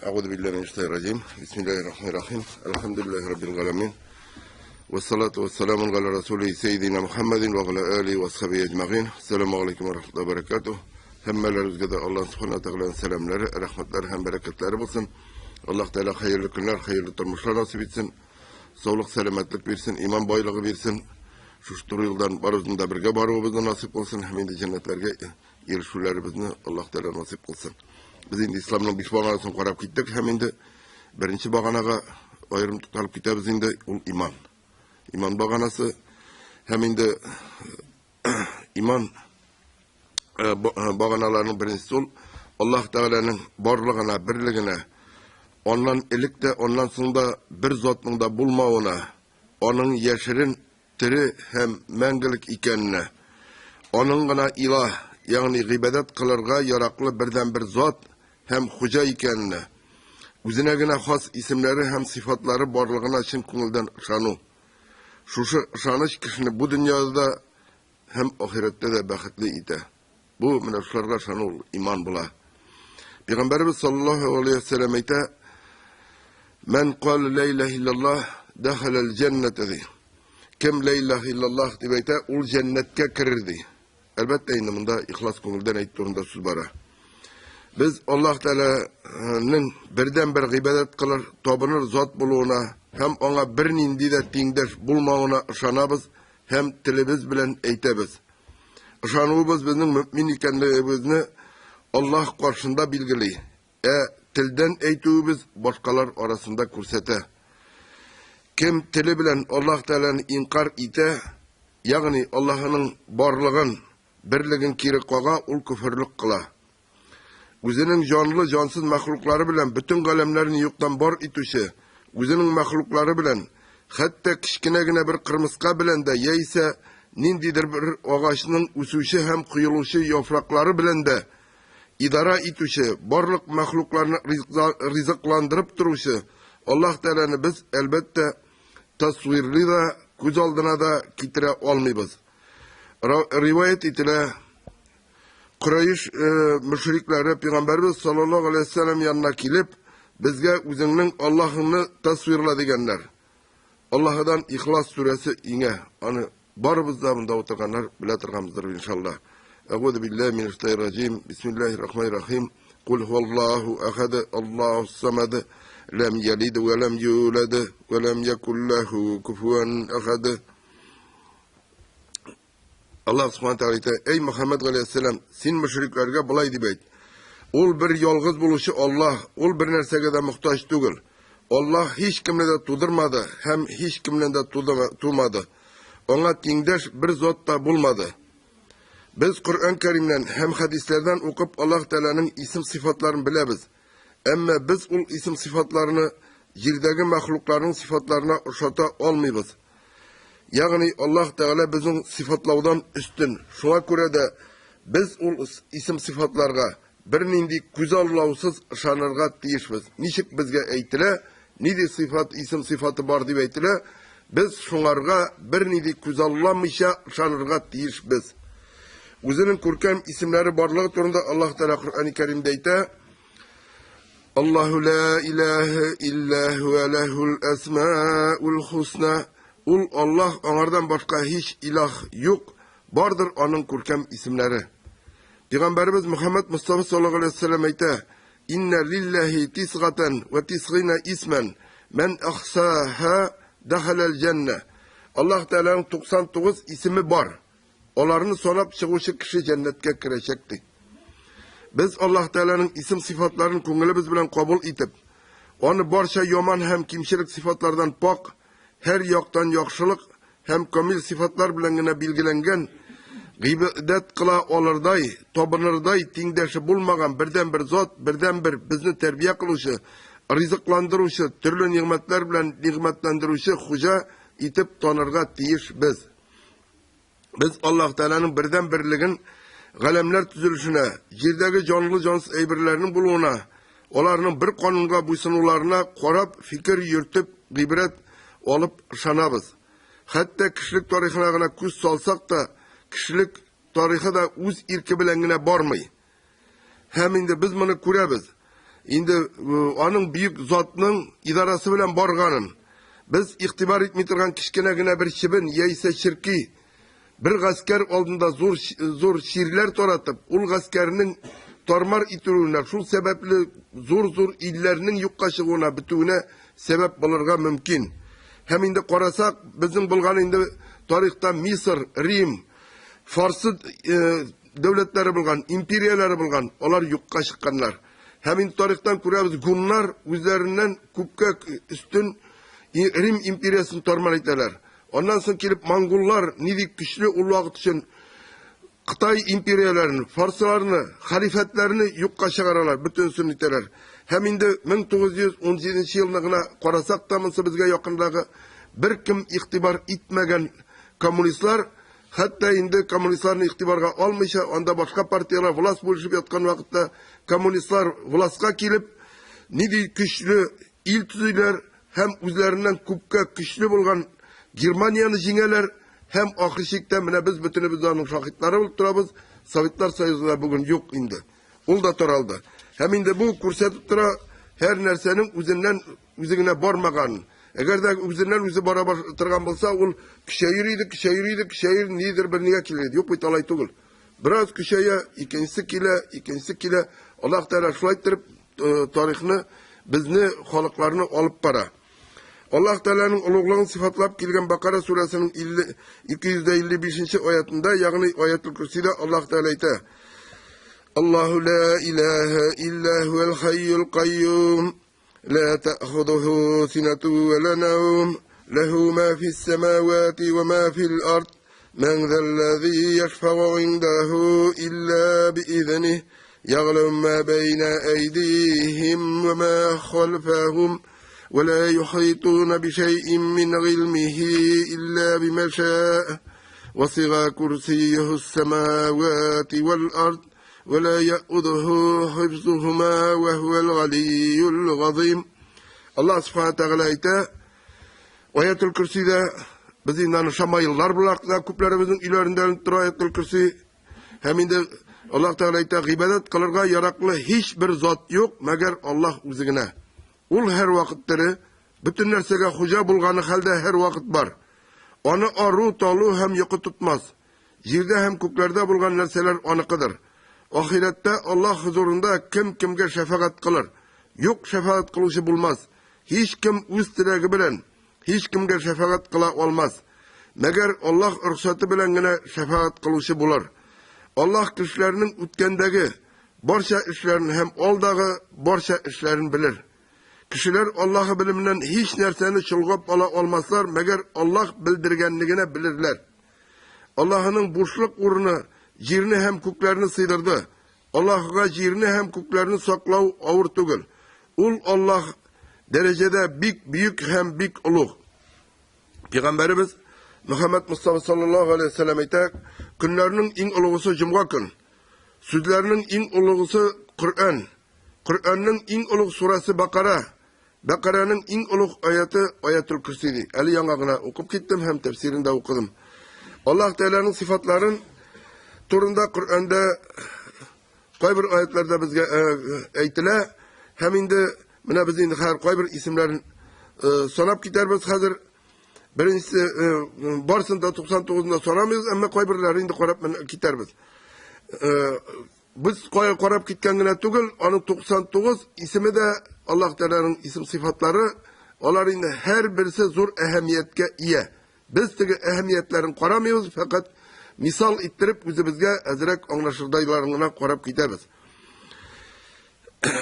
Әгъузу биллаһи минәш шайтанир раҗим. Бисмиллаһир рахманир рахим. Әлхәмдүлиллаһи раббил галәмин. Вассалату вассаламу галя расули сәйдина Мухаммадин ва галя алихи ва асхабихи әҗмәгыйн. Ассаламу алейкум ва рахматуллаһи ва баракатуһ. Һәммәләребезгә дә Аллаһ субхана ва тәгаләнең сәламләре, рәхмәтләре һәм бәрәкәтләре булсын. Аллаһ Тәгалә хәерле көннәр, хәерле тормышлар насыйп итсен. Саулык, сәламәтлек бирсен, иман байлыгы бирсен. Шушы туры юлдан барыбызның да бергә баруыбызны насыйп кылсын һәм инде җәннәтләргә ирешүләребезне Аллаһ Тәгалә насыйп кылсын. Без инде исламның биш баганасын карап киттек һәм инде беренче баганага аерым тукталып китәбез инде, ул иман. Иман баганасы һәм инде иман баганаларының беренчесе ул Аллаһ Тәгаләнең барлыгына, берлегенә, аннан элек тә, аннан соң да бер затның да булмавына, аның яшерен тере һәм мәңгелек икәненә, аның гына илаһ, ягъни гыйбадәт кылырга яраклы бердәнбер зат һәм хуҗа икәненә, үзенә генә хас исемнәре һәм сыйфатлары барлыгына чын күңелдән ышану. Шушы ышаныч кешене бу дөньяда да һәм ахирәттә дә бәхетле итә. Бу менә шуларга ышану ул иман була. Пәйгамбәребез саллаллаһу алейһи ва сәлләм әйтә: "Мән кал ла илаһа иллаллаһ дахалал җәннәтә" ди. Кем ла илаһа иллаллаһ дип әйтә, ул җәннәткә керер ди. Әлбәттә инде монда ихлас күңелдән әйтү турында сүз бара. Без Аллаһ Тәгаләнең бердән-бер гыйбадәт кылыр, табыныр зат булуына һәм аңа бернинди дә тиңдәш булмавына ышанабыз һәм телебез белән әйтәбез. Ышануыбыз безнең мөэмин икәнлегебезне Аллаһ каршында билгели, ә телдән әйтүебез башкалар арасында күрсәтә. Кем теле белән Аллаһ Тәгаләне инкарь итә, ягъни Аллаһының барлыгын, берлеген кире кага, ул көферлек кыла. Үзенең җанлы, җансыз мәхлуклары белән бөтен галәмнәрне юктан бар итүче, үзенең мәхлуклары белән, хәтта кечкенә генә бер кырмыска белән дә яисә ниндидер бер агачның үсүче һәм коелучы яфраклары белән дә идарә итүче, барлык мәхлукларны ризыкландырып торучы Аллаһ Тәгаләне без, әлбәттә, тасвирлый да, күз алдына да китерә алмыйбыз. Риваять ителә, Корәеш мөшрикләре пәйгамбәрбез саллаллаһу алейһи ва сәлләм янына килеп, безгә үзеңнең Аллаһыңны тасвирла дигәннәр. Аллаһыдан Ихлас сүрәсе иңә. Аны барыбыз да монда утырганнар белә торганбыздыр иншалла. Әгъузу биллаһи минәш шайтанир раҗим. Бисмиллаһир рахманир рахим. Кул хуаллаһу ахад, Аллаһус самад, ләм ялид ва ләм юлад, ва ләм якул ләһу куфуан ахад. Аллаһ Субхану Тәгалә әйтә, Әй Мөхәммәд галәйһиссәлам, син мөшрикләргә болай дип әйт. Ул бер ялгыз булучы Аллаһ, ул бер нәрсәгә дә мохтаҗ түгел. Аллаһ һич кемне дә тудырмады һәм һич кемнән дә тумады. Аңа тиңдәш бер зат та булмады. Без Коръән Кәримнән һәм хәдисләрдән укып Аллаһ Тәгаләнең исем-сыйфатларын беләбез. Әмма без ул исем-сыйфатларны җирдәге мәхлукларның сыйфатларына ошата алмыйбыз. Ягъни Аллаһ Тәгалә безнең сыйфатлаудан өстен. Шуңа күрә дә без ул исем-сыйфатларга бернинди күзаллаусыз ышанырга тиешбез. Ничек безгә әйтелә, нинди сыйфат, исем-сыйфаты бар дип әйтелә, без шуңарга бернинди күзалламыйча ышанырга тиешбез. Үзенең күркәм исемнәре барлыгы турында Аллаһ Тәгалә Коръәни Кәримдә әйтә, Аллаһу ла илаһа илля һуә ләһул әсмаул хусна. Ул Аллаһ, аңардан башка һич илаһ юк, бардыр аның күркәм исемнәре. Пәйгамбәребез Мөхәммәд Мостафа саллаллаһу алейһи ва сәлләм әйтә: Инна лиллаһи тисгатан ва тисгина исмән, мән ахсаһа дахалал җәннә. Аллаһ Тәгаләнең 99 исеме бар. Аларны санап чыгучы кеше җәннәткә керәчәк ди. Без Аллаһ Тәгаләнең исем-сыйфатларын күңелебез белән кабул итеп, аны барча яман һәм кимчелек сыйфатлардан пак, һәр яктан яхшылык һәм камил сыйфатлар белән генә билгеләнгән, гыйбадәт кыла алырдай, табынырдай тиңдәше булмаган бердәнбер зат, бердәнбер безне тәрбия кылучы, ризыкландыручы, төрле нигъмәтләр белән нигъмәтләндерүче хуҗа итеп танырга тиешбез. Без Аллаһ Тәгаләнең бердән берлеген галәмнәр төзелешенә, җирдәге җанлы-җансыз әйберләрнең булуына, аларның бер канунга буйсынуларына карап, фикер йөртеп, гыйбрәт алып ышанабыз. Хәтта кешелек тарихына гына күз салсак та, кешелек тарихы да үз ирке белән генә бармый. Һәм инде без моны күрәбез. инде аның бөек затның идарасы белән барганын, без игътибар итми торган кечкенә генә бер чебен яисә черки бер гаскәр алдында зур зур чирләр таратып, ул гаскәрнең тармар ителүенә, шул сәбәпле зур-зур илләрнең юкка чыгуына, бетүенә сәбәп булырга мөмкин. Һәм инде карасак, безнең булган инде тарихта Мисыр, Рим, Фарсы дәүләтләре булган, империяләре булган, алар юкка чыкканнар. Һәм инде тарихтан күрәбез, гуннар үзләреннән күпкә өстен Рим империясен тармар итәләр. Аннан соң килеп монголлар нинди көчле ул вакыт өчен Кытай империяләрен, фарсыларны, хәлифәтләрне юкка чыгаралар, бөтенесен итәләр. Һәм инде 1917 елны гына карасак та, монысы безгә якындагы беркем игътибар итмәгән коммунистлар, хәтта инде коммунистларны игътибарга алмыйча, анда башка партияләр власть бүлешеп яткан вакытта коммунистлар властька килеп, нинди көчле ил төзиләр һәм үзләреннән күпкә көчле булган Германияне җиңәләр һәм ахыр чиктә менә без бөтенебез дә аның шаһитлары булып торабыз, Советлар Союзы да бүген юк инде. Ул да таралды. Һәм инде бу күрсәтеп тора һәр нәрсәнең үзеннән үзе генә бармаганын. Әгәр дә үзеннән үзе бара торган булса, ул көчәер иде, көчәер иде, көчәер, нидер бер нигә килер иде. Юк бит, алай түгел. Бераз көчәя, икенчесе килә, икенчесе килә. Аллаһ Тәгалә шулай иттереп тарихны, безне, халыкларны алып бара. Аллаһ Тәгаләнең олуглыгын сыйфатлап килгән Бакара сүрәсенең 255 аятында, ягъни Аятул Курсида Аллаһ Тәгалә әйтә: Аллаһу ла илаһа илля хуал хайюл кайюм, ла та'худуху синату ва ла наум, лаху ма фис самавати ва ма фил ард, من ذا الذي يشفع عنده إلا بإذنه يعلم ما بين أيديهم وما خلفهم ولا يحيطون بشيء من علمه إلا بما شاء وسع كرسيه السماوات والأرض ولا يؤده حفظهما وهو العلي العظيم. الله سبحانه وتعالى әйтә Аятул Көрсидә без инде аны шамаиллар буларак та күпләребезнең өйләрендә тора Аятул Көрси. Һәм инде Аллаһ Тәгалә әйтә, гыйбадәт кылырга яраклы һичбер зат юк, мәгәр Аллаһ үзе генә. Ул һәрвакыт тере, бөтен нәрсәгә хуҗа булганы хәлдә һәрвакыт бар. Аны ару, талу һәм йокы тотмас. Җирдә һәм күкләрдә булган нәрсәләр аныкыдыр. Ахирәттә Аллаһ хозурында кем кемгә шәфәгать кылыр? Юк, шәфәгать кылучы булмас. Һичкем үз теләге белән һичкемгә шәфәгать кыла алмас. Мәгәр Аллаһ рөхсәте белән генә шәфәгать кылучы булыр. Аллаһ кешеләрнең үткәндәге барча эшләрен һәм алдагы барча эшләрен белер. Кешеләр Аллаһы белеменнән һич нәрсәне чолгап ала алмаслар, мәгәр Аллаһ белдергәнне генә белерләр. Аллаһының бушлык урыны җирне һәм күкләрне сыйдырды. Аллаһыга җирне һәм күкләрне саклау авыр түгел. Ул Аллаһ дәрәҗәдә бик бөек һәм бик олуг. Пәйгамбәребез Мөхәммәд Мустафа саллаллаһу алейһи ва сәлләм әйтә, көннәрнең иң олугысы җомга көн. Сүзләрнең иң олугысы Коръән. Коръәннең иң олуг сурәсе Бакара. Бәкарәнең иң олуг аяты Аятул Курси ди. Әле яңа гына укып киттем һәм тәфсирен дә укыдым. Аллаһ Тәгаләнең сыйфатларын турында Коръәндә кайбер аятларда безгә әйтелә һәм инде менә без инде хәзер кайбер исемнәрен санап китәрбез хәзер. Беренчесе барысын да 99-ын да санамыйбыз, әмма кайберләрен инде карап китәрбез. Без кая карап киткән генә түгел, аның 99 исеме дә Аллаһ Тәгаләнең исем-сыйфатлары, алар инде һәрберсе зур әһәмияткә ия. Без теге әһәмиятләрен карамыйбыз, фәкать мисал иттереп үзебезгә әзрәк аңлашырдайларын гына карап китәбез.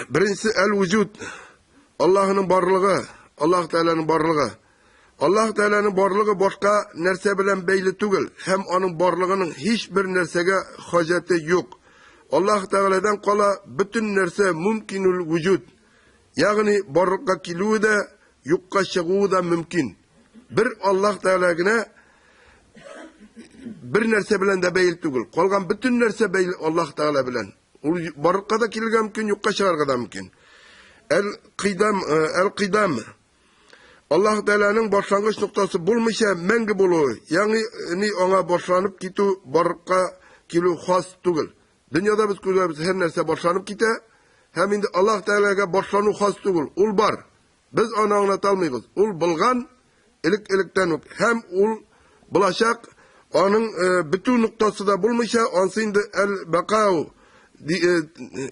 Беренчесе әл-вуҗуд, Аллаһның барлыгы, Аллаһ Тәгаләнең барлыгы. Аллаһ Тәгаләнең барлыгы башка нәрсә белән бәйле түгел һәм аның барлыгының һичбер нәрсәгә хаҗәте юк. Аллаһ Тәгаләдән кала бөтен нәрсә мөмкинул вуҗуд, ягъни барлыкка килүе дә, юкка чыгуы да мөмкин. Бер Аллаһ Тәгалә генә бер нәрсә белән дә бәйле түгел. Калган бөтен нәрсә бәйле Аллаһ Тәгалә белән. Ул барлыкка да килергә мөмкин, юкка чыгарга да мөмкин. Әл-Кыйдам, Әл-Кыйдам Аллаһ Тәгаләнең башлангыч ноктасы булмыйча мәңге булуы, ягъни аңа башланып китү, барлыкка килү хас түгел. Дөньяда без күрәбез, һәр нәрсә башланып китә, Һәм инде Аллаһ Тәгаләгә башлану хас түгел, ул бар. Без аны аңлата алмыйбыз. Ул булган элек-электән үк һәм ул булачак, аның э, бетү ноктасы да булмыйча, ансы инде әл-Бакау э,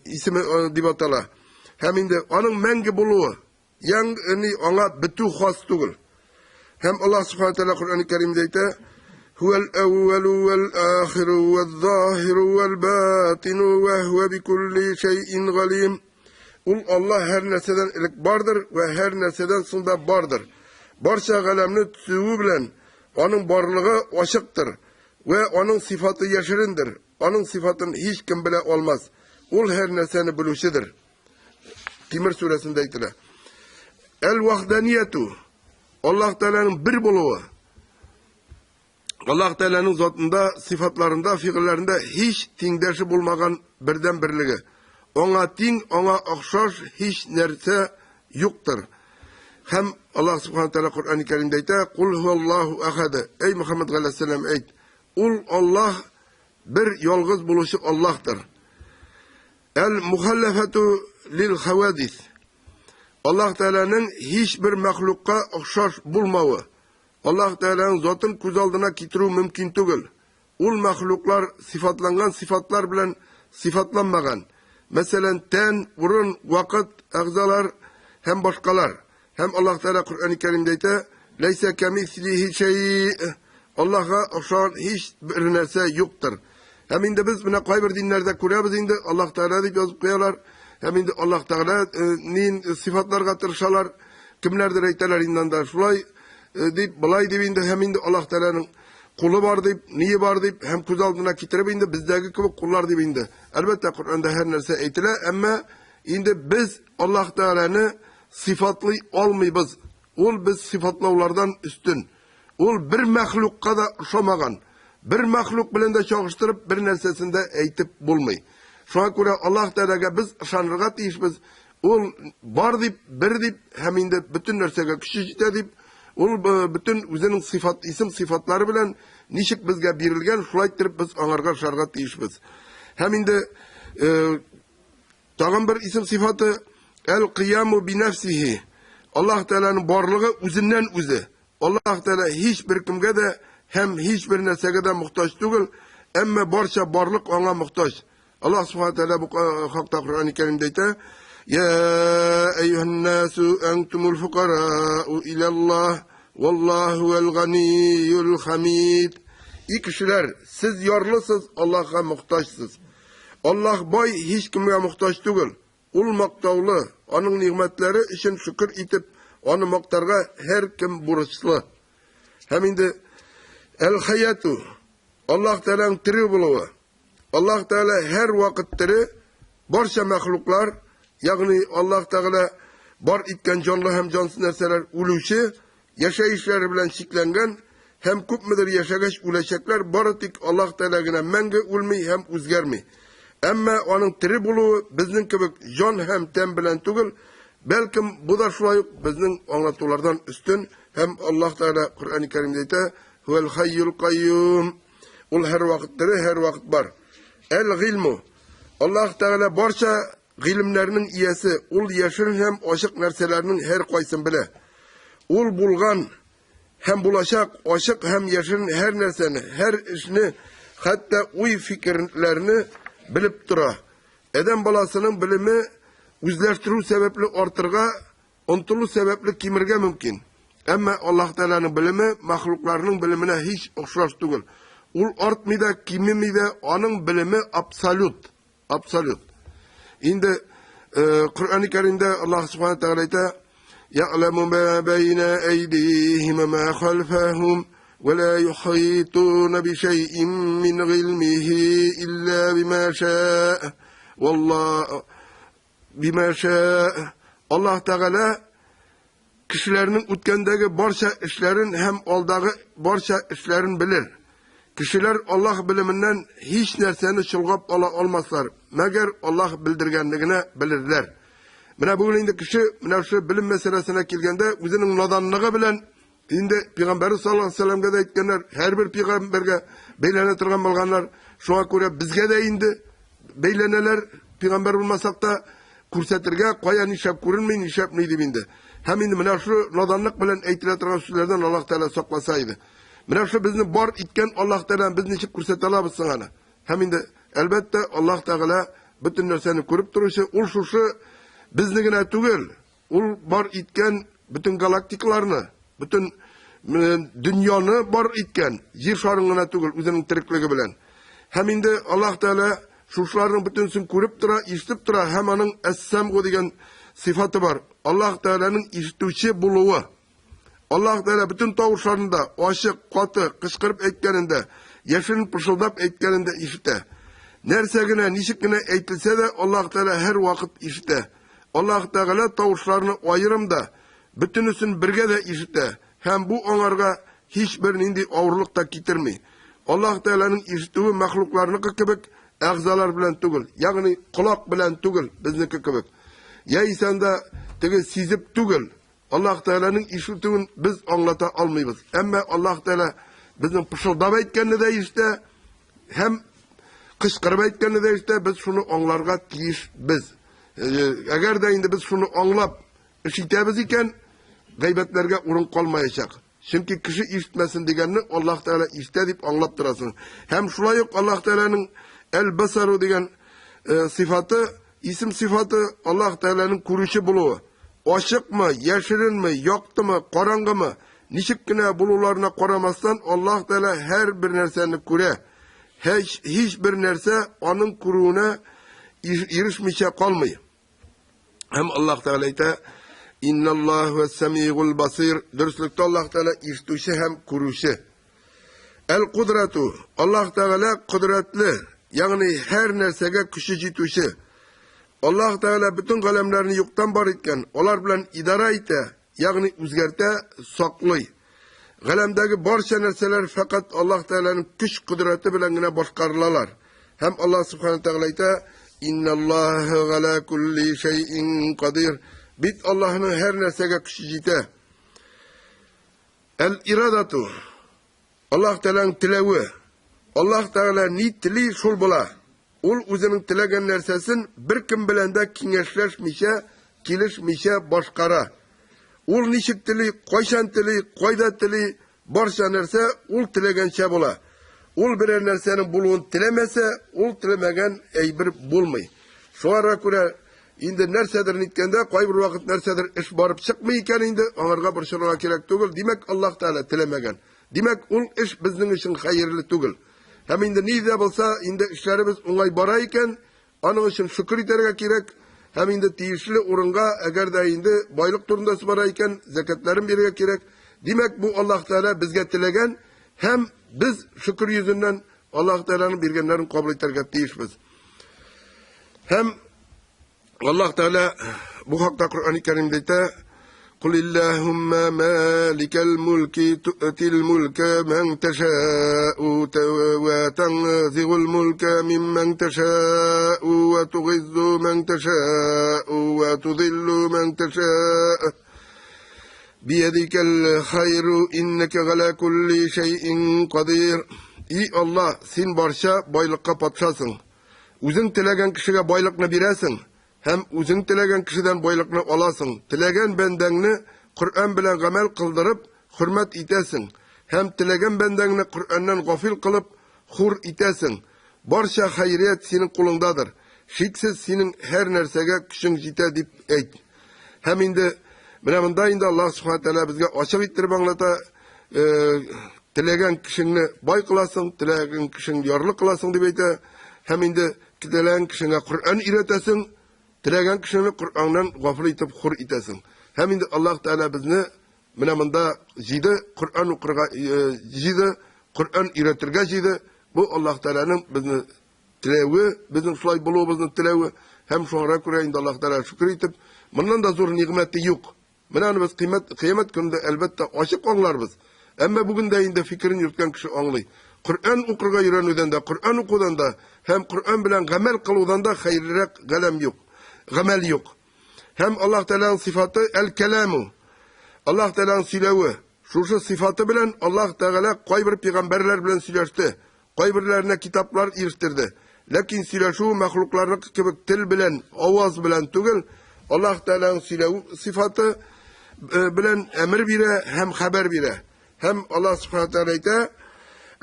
исеме э, дип атала. Һәм инде аның мәңге булуы, ягъни аңа бетү хас түгел. Һәм Аллаһ Субхану тәгалә Коръән Кәримдә әйтә: Хуәл әүвәлу вәл ахиру вәл заһиру вәл батину вә хуә бикулли шәйин галим. Ул Аллаһ һәр нәрсәдән элек бардыр вә һәр нәрсәдән соң да бардыр. Барча галәмне төзүе белән аның барлыгы ачыктыр вә аның сыйфаты яшерендер. Аның сыйфатын һич кем белә алмас. Ул һәр нәрсәне белүчедер. Тимер сүрәсендә әйтелә. Әл-вахданияту Аллаһ Тәгаләнең бер булуы. Аллаһ Тәгаләнең затында, сыйфатларында, фигыльләрендә һич тиңдәше булмаган бердән берлеге. Аңа тиң, аңа охшаш һич нәрсә юктыр. Һәм Аллаһ Субхану Тәгалә Коръән Кәримдә әйтә: "Кул хуаллаһу ахад". Эй Мөхәммәд галәйһиссәлам әйт: Ул Аллаһ бер ялгыз булучы Аллаһтыр. Әл-мухаллафату лил хавадис. Аллаһ Тәгаләнең һичбер мәхлукка охшаш булмавы. Аллаһ Тәгаләнең затын күз алдына китерү мөмкин түгел. Ул мәхлуклар сыйфатланган сыйфатлар белән сыйфатланмаган. Мәсәлән, тән, урын, вакыт, әгъзалар һәм башкалар. Һәм Аллаһ Тәгалә Коръән Кәримдә әйтә: "Ләйсә кәмислихи шәй". Аллаһга охшаган һич бер нәрсә юктыр. Һәм инде без менә кайбер диннәрдә күрәбез инде, Аллаһ Тәгалә дип язып куялар. Һәм инде Аллаһ Тәгалә э, нин сыйфатларга тырышалар. Кемнәрдер әйтәләр инде анда шулай э, дип, былай дип инде һәм инде Аллаһ Тәгаләнең кулы бар дип, ние бар дип һәм күз алдына китереп инде бездәге кебек куллар дип инде. Әлбәттә, Коръәндә һәр нәрсә әйтелә, әмма инде без Аллаһ Тәгаләне сыйфатлый алмыйбыз. Ул без сыйфатлаулардан өстен. Ул бер мәхлукка да ошамаган. Бер мәхлук белән дә чагыштырып бер нәрсәсен дә әйтеп булмый. Шуңа күрә Аллаһ Тәгаләгә без ышанырга тиешбез. Ул бар дип, бер дип һәм инде бөтен нәрсәгә көче җитә дип, ул э, бөтен үзенең сыйфат, исем сыйфатлары белән ничек безгә бирелгән, шулай иттереп без аңарга ышарга тиешбез. Һәм инде э, Тагын бер исем сыйфаты Әл-Кыяму бинәфсихи. Аллаһ Тәгаләнең барлыгы үзеннән үзе. Аллаһ Тәгалә һич бер кемгә дә һәм һич бер нәрсәгә дә мохтаҗ түгел, әмма барча барлык аңа мохтаҗ. Аллаһ Субхану Тәгалә бу хакта Коръән Кәримдә әйтә: "Я әйюһан насу антумул фукарау илаллаһ, валлаһу вал-ганиюл хамид." И кешеләр, сез ярлысыз, Аллаһка мохтаҗсыз. Аллаһ бай, һичкемгә мохтаҗ түгел. Ул мактаулы, аның нигъмәтләре өчен шөкер итеп, аны мактарга һәркем бурычлы. Һәм инде Әл-Хаяту, Аллаһ Тәгаләнең тере булуы. Аллаһ Тәгалә һәр вакыт тере, барча мәхлуклар, ягъни Аллаһ Тәгалә бар иткән җанлы һәм җансыз нәрсәләр үлүче, Яшәешләре белән чикләнгән һәм күпмедер яшәгәч үләчәкләр, бары тик Аллаһ Тәгалә генә мәңге үлми һәм үзгәрми. Әмма аның тере булуы безнең кебек җан һәм тән белән түгел, бәлкем бу да шулай ук безнең аңлатулардан өстен һәм Аллаһ Тәгалә Коръәни Кәримдә әйтә, Һуәл хайюл кайюм. Ул һәрвакыт тере, һәрвакыт бар. Әл-гыйлму. Аллаһ Тәгалә барча Гыйлемнәрнең иясе, ул яшерен һәм ачык нәрсәләрнең һәркайсын белә. Ул булган һәм булачак ачык һәм яшерен һәр нәрсәне, һәр эшне, хәтта уй-фикерләрне белеп тора. Адәм баласының белеме үзләштерү сәбәпле артырга, омтылу сәбәпле кимергә мөмкин. Әмма Аллаһ Тәгаләнең белеме мәхлукларның белеменә һич охшаш түгел. Ул артмый да, кимеми дә, аның белеме абсолют. Абсолют. Инде э, Коръән Кәримдә Аллаһ Субхану тәгалә әйтә: "Я'ламу ма байна айдихим ва ма халфахум ва ла юхитуна би шай'ин мин гыйлмихи илля бима ша'a". Валлаһ бима ша'a. Аллаһ Тәгалә Кешеләрнең үткәндәге барча эшләрен һәм алдагы барча эшләрен белер. Кешеләр Аллаһ белеменнән һич нәрсәне чолгап ала алмаслар, мәгәр Аллаһ белдергәнне генә белерләр. Менә бүген инде кеше менә шушы белем мәсьәләсенә килгәндә үзенең наданлыгы белән инде пәйгамбәрбез саллаллаһу алейһи вәсәлләмгә дә әйткәннәр, һәрбер пәйгамбәргә бәйләнә торган булганнар. Шуңа күрә безгә дә инде бәйләнәләр, пәйгамбәр булмасак та. күрсәтергә, кая нишләп күренми, нишләп ни дип инде. Һәм инде менә шу наданлык белән әйтелә торган сүзләрдән Аллаһ Тәгалә сакласа иде. Менә шу безне бар иткән Аллаһ Тәгалә без ничек күрсәтә алабыз соң аны? Һәм инде, әлбәттә, Аллаһ Тәгалә бөтен нәрсәне күреп торучы, ул шушы безне генә түгел, ул бар иткән бөтен галактикаларны, бөтен дөньяны бар иткән, җир шарын гына түгел, үзенең тереклеге белән. Һәм инде Аллаһ Тәгалә шушыларның бөтенесен күреп тора, ишетеп тора һәм аның Әс-Сәмгу дигән сыйфаты бар. Аллаһ Тәгаләнең ишетүче булуы. Аллаһ Тәгалә бөтен тавышларны да ачык, каты, кычкырып әйткәнен дә, яшерен пышылдап әйткәнен дә ишетә. Нәрсә генә, ничек кенә әйтелсә дә, Аллаһ Тәгалә һәрвакыт ишетә. Аллаһ Тәгалә тавышларны аерым да, бөтенесен бергә дә ишетә һәм бу аңарга һичбер нинди авырлык та китерми. Аллаһ Тәгаләнең ишетүе мәхлукларныкы кебек әгъзалар белән түгел, ягъни колак белән түгел, безнеке кебек. Яисә анда теге сизеп түгел, Аллаһ Тәгаләнең ишетүен без аңлата алмыйбыз. Әмма Аллаһ Тәгалә безнең пышылдап әйткәнне дә ишетә һәм кычкырып әйткәнне дә ишетә, без шуны аңларга тиешбез. Әгәр дә инде без шуны аңлап эш итәбез икән, гайбәтләргә урын калмаячак. Чөнки кеше ишетмәсен дигәнне Аллаһ Тәгалә ишетә дип аңлап торасың. Һәм шулай ук Аллаһ Тәгаләнең Әл-Басару дигән э, сыйфаты, исем сыйфаты Аллаһ Тәгаләнең күрүче булуы. Ачыкмы, яшеренме, яктымы, караңгымы, ничек кенә булуларына карамастан Аллаһ Тәгалә һәр бер нәрсәне күрә. Һич, һич бер нәрсә аның күрүенә ирешмичә калмый. Һәм Аллаһ Тәгалә әйтә, Инналлаһу вәс-самигул басир. Дөреслектә Аллаһ Тәгалә ишетүче һәм күрүче. Әл-кудрату. Аллаһ Тәгалә кодрәтле, ягъни һәр нәрсәгә көче җитүче. Аллаһ Тәгалә бөтен галәмнәрне юктан бар иткән, алар белән идарә итә, ягъни үзгәртә, саклый. Галәмдәге барча нәрсәләр фәкать Аллаһ Тәгаләнең көч-кодрәте белән генә башкарылалар. Һәм Аллаһ Субхану Тәгалә әйтә, Инналлаһа галя кулли шәйин кадир. Бит Аллаһның һәр нәрсәгә көче җитә. Әл-ирадату. Аллаһ Тәгаләнең теләве. Аллаһ Тәгалә ни тели, шул була. Ул үзенең теләгән нәрсәсен беркем белән дә киңәшләшмичә, килешмичә башкара. Ул ничек тели, кайчан тели, кайда тели, барча нәрсә ул теләгәнчә була. Ул берәр нәрсәнең булуын теләмәсә, ул теләмәгән әйбер булмый. Шуңарга күрә инде нәрсәдер ниткәндә, кайбер вакыт нәрсәдер эш барып чыкмый икән инде, аңарга борчылырга кирәк түгел. Димәк, Аллаһ Тәгалә теләмәгән. Димәк, ул эш безнең өчен хәерле түгел. Һәм инде ни дә булса, инде эшләребез уңай бара икән, аның өчен шөкер итәргә кирәк. Һәм инде тиешле урынга, әгәр дә инде байлык турында сүз бара икән, зәкятләрен бирергә кирәк. Димәк, бу Аллаһ Тәгалә безгә теләгән һәм без шөкер йөзеннән Аллаһ Тәгаләнең биргәннәрен кабул итәргә тиешбез. Һәм Аллаһ Тәгалә бу хакта Коръән Кәримдә әйтә: Кул иллаһумма маликал мулки ту'тил мулка ман таша'у ва танзигул мулка мимман таша'у ва тугиззу ман таша'у ва тузиллу ман таша'у Биядикәл хайру иннәкә галя кулли шәйин кадир. И Аллаһ, син барча байлыкка патшасың. Үзең теләгән кешегә байлыкны бирәсең һәм үзең теләгән кешедән байлыкны аласың. Теләгән бәндәңне Коръән белән гамәл кылдырып, хөрмәт итәсең һәм теләгән бәндәңне Коръәннән гафил кылып, хур итәсең. Барча хәйрият синең кулыңдадыр. Шиксез синең һәр нәрсәгә көчең җитә дип әйт. Һәм инде менә монда инде Аллаһ Субхану тәгалә безгә ачык иттереп аңлата, э, теләгән кешеңне бай кыласың, теләгән кешеңне ярлы кыласың дип әйтә. Һәм инде теләгән кешеңә Коръән өйрәтәсең, теләгән кешене Коръәннән гафил итеп хур итәсең. Һәм инде Аллаһ Тәгалә безне менә монда җыйды, Коръән укырга э, җыйды, Коръән өйрәтергә җыйды. Бу Аллаһ Тәгаләнең безне теләве, безнең шулай булуыбызның теләве һәм шуңа күрә инде Аллаһ Тәгалә шөкер итеп, моннан да зур нигъмәте юк. Менә аны без кыйммәт, кыямәт көнендә әлбәттә ачык аңларбыз. Әмма бүген дә инде фикерен йөрткән кеше аңлый. Коръән укырга өйрәнүдән дә, Коръән укудан да һәм Коръән белән гамәл кылудан да хәерлерәк галәм юк. Гамәл юк. Һәм Аллаһ Тәгаләнең сыйфаты әл-кәламу. Аллаһ Тәгаләнең сөйләве. Шушы сыйфаты белән Аллаһ Тәгалә кайбер пәйгамбәрләр белән сөйләште. Кайберләренә китаплар ирештерде. Ләкин сөйләшүе мәхлукларныкы кебек тел белән, аваз белән түгел, Аллаһ Тәгаләнең сөйләү сыйфаты белән әмер бирә һәм хәбәр бирә. Һәм Аллаһ Субхану Тәгалә әйтә,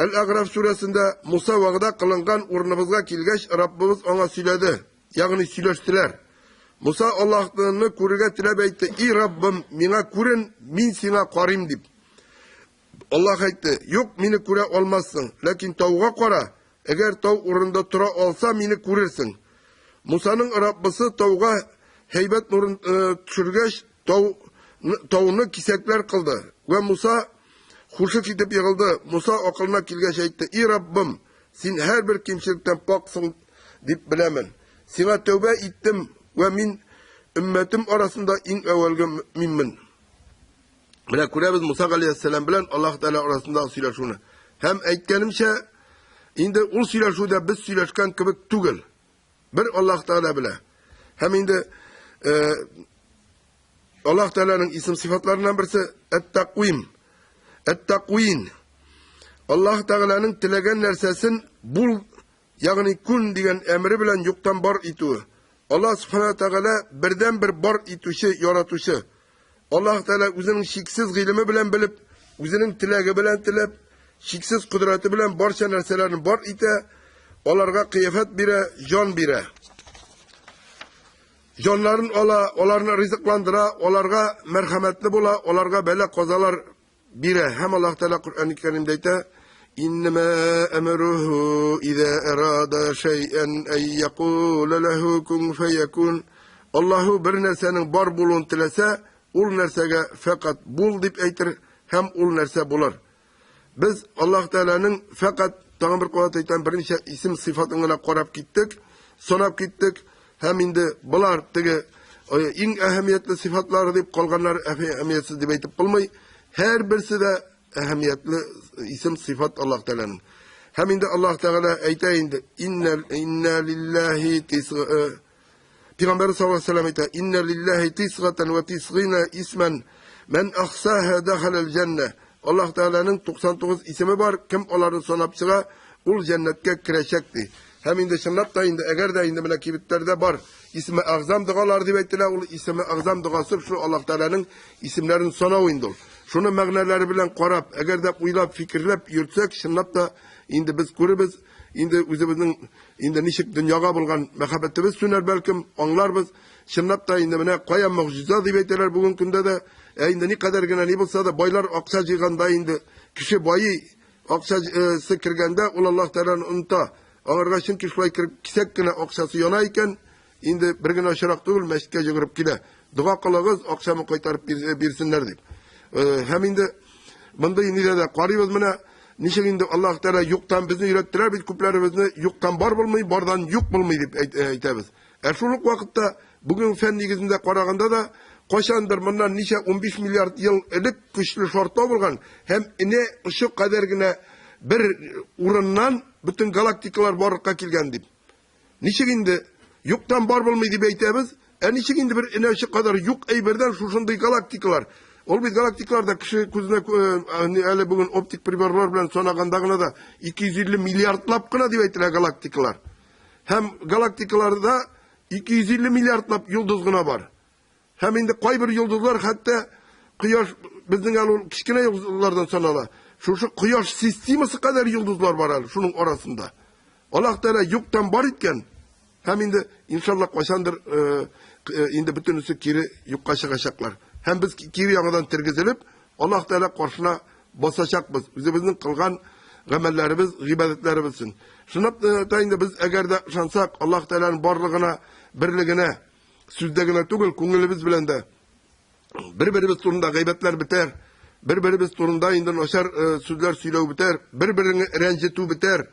Әл-Әгъраф сүрәсендә Муса вәгъдә кылынган урыныбызга килгәч, Раббыбыз аңа сөйләде, ягъни сөйләштеләр. Муса Аллаһны күрергә теләп әйтте, И Раббым, миңа күрен, мин сиңа карыйм дип. Аллаһ әйтте, Юк, мине күрә алмассың, ләкин тауга кара, әгәр тау урынында тора алса, мине күрерсең. Мусаның Раббысы тауга һәйбәт нурын э, төшергәч, тау, тауны кисәкләр кылды. Вә Муса хушы китеп егылды. Муса акылына килгәч әйтте, И Раббым, син һәрбер кимчелектән паксың дип беләмен. Сиңа тәүбә иттем вә мин өммәтем арасында иң әүвәлге мөэминмен. Менә күрәбез Муса галәйһиссәлам белән Аллаһ Тәгалә арасындагы сөйләшүне. Һәм әйткәнемчә, инде ул сөйләшү дә без сөйләшкән кебек түгел. Бер Аллаһ Тәгалә белә. Һәм инде э, Аллаһ Тәгаләнең исем сыйфатларыннан берсе Әт-Таквим. Әт-Таквин. Аллаһ Тәгаләнең теләгән нәрсәсен бул, ягъни күн дигән әмере белән юктан бар итүе. Аллаһ Субхана Тәгалә бердән-бер бар итүче, яратучы. Аллаһ Тәгалә үзенең чиксез гыйлеме белән белеп, үзенең теләге белән теләп, чиксез кодрәте белән барча нәрсәләрне бар итә, аларга кыяфәт бирә, җан бирә. Җаннарын ала, аларны ризыкландыра, аларга мәрхәмәтле була, аларга бәла-казалар бирә. Һәм Аллаһ Тәгалә Коръән Кәримдә әйтә: "Иннама әмруху иза арада шәйән ай якула лаху кун фаякун". Аллаһу бер нәрсәнең бар булуын теләсә, ул нәрсәгә фәкать бул дип әйтер һәм ул нәрсә булыр. Без Аллаһ Тәгаләнең фәкать тагын бер кабат әйтәм, берничә исем сыйфатын гына карап киттек, санап киттек һәм инде болар теге иң әһәмиятле сыйфатлары дип калганнары әһәмиятсез дип әйтеп булмый. Һәрберсе дә әһәмиятле исем сыйфат Аллаһ Тәгаләнең. Һәм инде Аллаһ Тәгалә әйтә инде, иннә иннә лиллаһи Пәйгамбәр саллаллаһу алейһи вәсәлләм әйтә, "Иннә лиллаһи тисгатан ва тисгина исман, ман ахсаһа дахалал җәннә." Аллаһ Тәгаләнең 99 исеме бар, кем аларны санап чыга, ул җәннәткә керәчәк ди. Һәм инде чынлап та инде әгәр дә инде менә кибетләрдә бар исме әгъзам догалары дип әйтелә, ул исеме әгъзам догасы шул Аллаһ Тәгаләнең исемнәрен санау инде ул. Шуны мәгънәләре белән карап, әгәр дә уйлап, фикерләп йөртсәк, чынлап та инде без күрербез, Инде үзебезнең инде ничек дөньяга булган мәхәббәтебез сүнәр бәлкем, аңларбыз. Чынлап та инде менә кая могҗиза дип әйтәләр бүген көндә дә. Ә инде никадәр генә ни булса да байлар акча җыйганда инде кеше байый, акчасы кергәндә ул Аллаһ Тәгаләне оныта. Аңарга чөнки шулай кереп кисәк кенә акчасы яна икән, инде бер генә очрак түгел, мәчеткә йөгереп килә. Дога кылыгыз, акчамны кайтарып бирсеннәр дип. Һәм инде мондый нидә дә карыйбыз менә, ничек инде Аллаһ Тәгалә юктан безне өйрәттерә бит күпләребезне, юктан бар булмый, бардан юк булмый дип әйтәбез. Ә шул ук вакытта бүген фән нигезендә караганда да, кайчандыр моннан ничә 15 миллиард ел элек көчле шартлау булган һәм энә очы кадәр генә бер урыннан бөтен галактикалар барлыкка килгән дип. Ничек инде юктан бар булмый дип әйтәбез, ә ничек инде бер энә очы кадәр юк әйбердән шушындый галактикалар? Ул бит галактикаларда кеше күзенә э, әле бүген оптик приборлар белән санаганда гына да 250 миллиардлап кына дип әйтелә галактикалар. Һәм галактикаларда 250 миллиардлап йолдыз гына бар. Һәм инде кайбер йолдызлар хәтта кояш безнең әле ул кечкенә йолдызлардан санала. Шушы кояш системасы кадәр йолдызлар бар әле шуның арасында. Аллаһ Тәгалә юктан бар иткән. Һәм инде иншалла кайчандыр э, э, инде бөтенесе кире юкка чыгачаклар. Һәм без кире яңадан тергезелеп, Аллаһ Тәгалә каршына басачакбыз. Үзебезнең кылган гамәлләребез, гыйбадәтләребез өчен. Шунлап та инде без әгәр дә ышансак, Аллаһ Тәгаләнең барлыгына, берлегенә, сүздә генә түгел, күңелебез белән дә бер-беребез турында гайбәтләр бетәр, бер-беребез турында инде начар э, сүзләр сөйләү бетәр, бер-береңне рәнҗетү бетәр.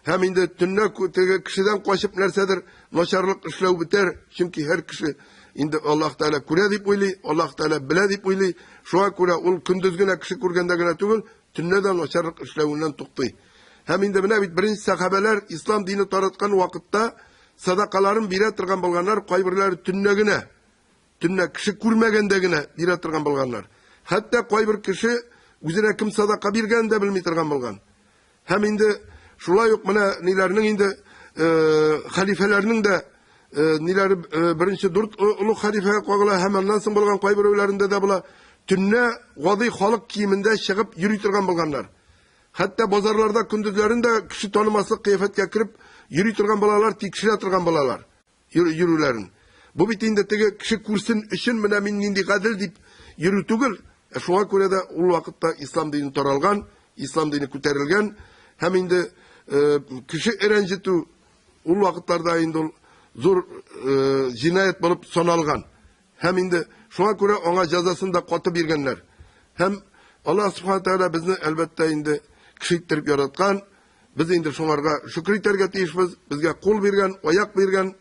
Һәм инде төнлә теге кешедән качып нәрсәдер начарлык эшләү бетәр, чөнки һәр кеше инде Аллаһ Тәгалә күрә дип уйлый, Аллаһ Тәгалә белә дип уйлый. Шуңа күрә ул көндез генә кеше күргәндә генә түгел, төнлә дә начарлык эшләвеннән туктый. Һәм инде менә бит беренче сәхабәләр ислам дине тараткан вакытта садакаларын бирә торган булганнар, кайберләре төнлә генә, төнлә кеше күрмәгәндә генә бирә торган булганнар. Хәтта кайбер кеше үзенә кем садака биргәнен дә белми торган булган. Һәм инде шулай ук менә ниләрнең инде хәлифәләрнең дә ниләре беренче дүрт олуг хәлифәгә кагыла һәм аннан соң булган кайберәүләрендә дә була. Төнлә гади халык киемендә чыгып йөри торган булганнар. Хәтта базарларда көндезләрен дә кеше танымаслык кыяфәткә кереп йөри торган балалар, тикшерә торган балалар йөрүләрен. Бу бит инде теге кеше күрсен өчен менә мин нинди гадел дип йөрү түгел. Ә шуңа күрә дә ул вакытта ислам дине таралган, ислам дине күтәрелгән һәм инде кеше рәнҗетү ул вакытларда инде ул зур җинаять булып саналган. Һәм инде шуңа күрә аңа җәзасын да каты биргәннәр. Һәм Аллаһ Субхана Тәгалә безне әлбәттә инде кеше иттереп яраткан. Без инде шуңарга шөкер итәргә тиешбез. Безгә кул биргән, аяк биргән,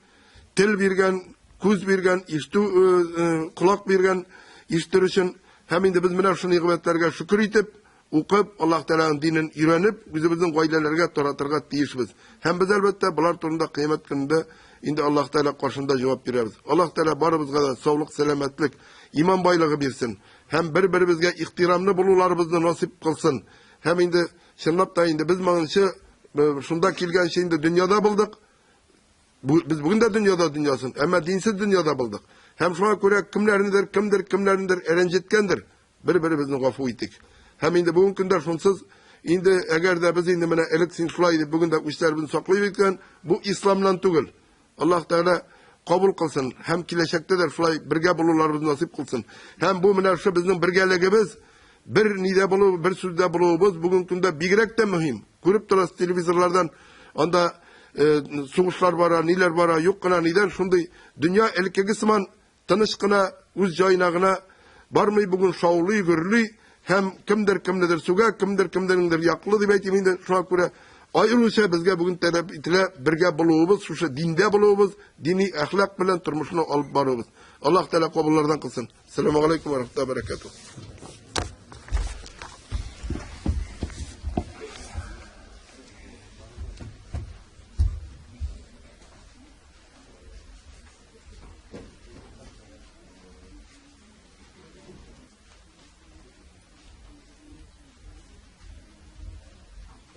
тел биргән, күз биргән, ишетү, колак биргән, ишетер өчен. Һәм инде без менә шушы нигъмәтләргә шөкер итеп, укып, Аллаһ Тәгаләнең динен өйрәнеп, үзебезнең гаиләләргә таратырга тиешбез. Һәм без, әлбәттә, болар турында кыямәт көнендә инде Аллаһ Тәгалә каршында җавап бирәбез. Аллаһ Тәгалә барыбызга да саулык, сәламәтлек, иман байлыгы бирсен һәм бер-беребезгә ихтирамлы булуларыбызны насыйп кылсын. Һәм инде чынлап та инде без моңынчы шунда килгәнче инде дөньяда булдык. Без бүген дә дөньяда дөньясын, әмма динсез дөньяда булдык. Һәм шуңа күрә кемнәрнедер, кемдер кемнәрнедер рәнҗеткәндер, бер-беребезне гафу итик. Һәм инде бүгенге көндә шунсыз инде әгәр дә без инде менә элек син шулай дип бүген дә үчләребезне саклыйбыз икән, бу исламнан түгел. Аллаһ Тәгалә кабул кылсын һәм киләчәктә дә шулай бергә булуларыбызны насыйп кылсын. Һәм бу менә шушы безнең бергәлегебез, бер нидә булу, бер сүздә булуыбыз бүгенге көндә бигрәк тә мөһим. Күреп торасыз телевизорлардан анда сугышлар бара, ниләр бара, юк кына нидән шундый дөнья элеккеге сыман Тыныч кына, үз җаена гына бармый, бүген шаулый, гөрли һәм кемдер кемнедер сүгә, кемдер кемнеңдер яклы дип әйтим инде. Шуңа күрә аеруча безгә бүген таләп ителә бергә булуыбыз, шушы диндә булуыбыз, дини әхлак белән тормышны алып баруыбыз. Аллаһ Тәгалә кабуллардан кылсын. Ассаламу алейкум ва рахматуллаһи ва баракатуһ.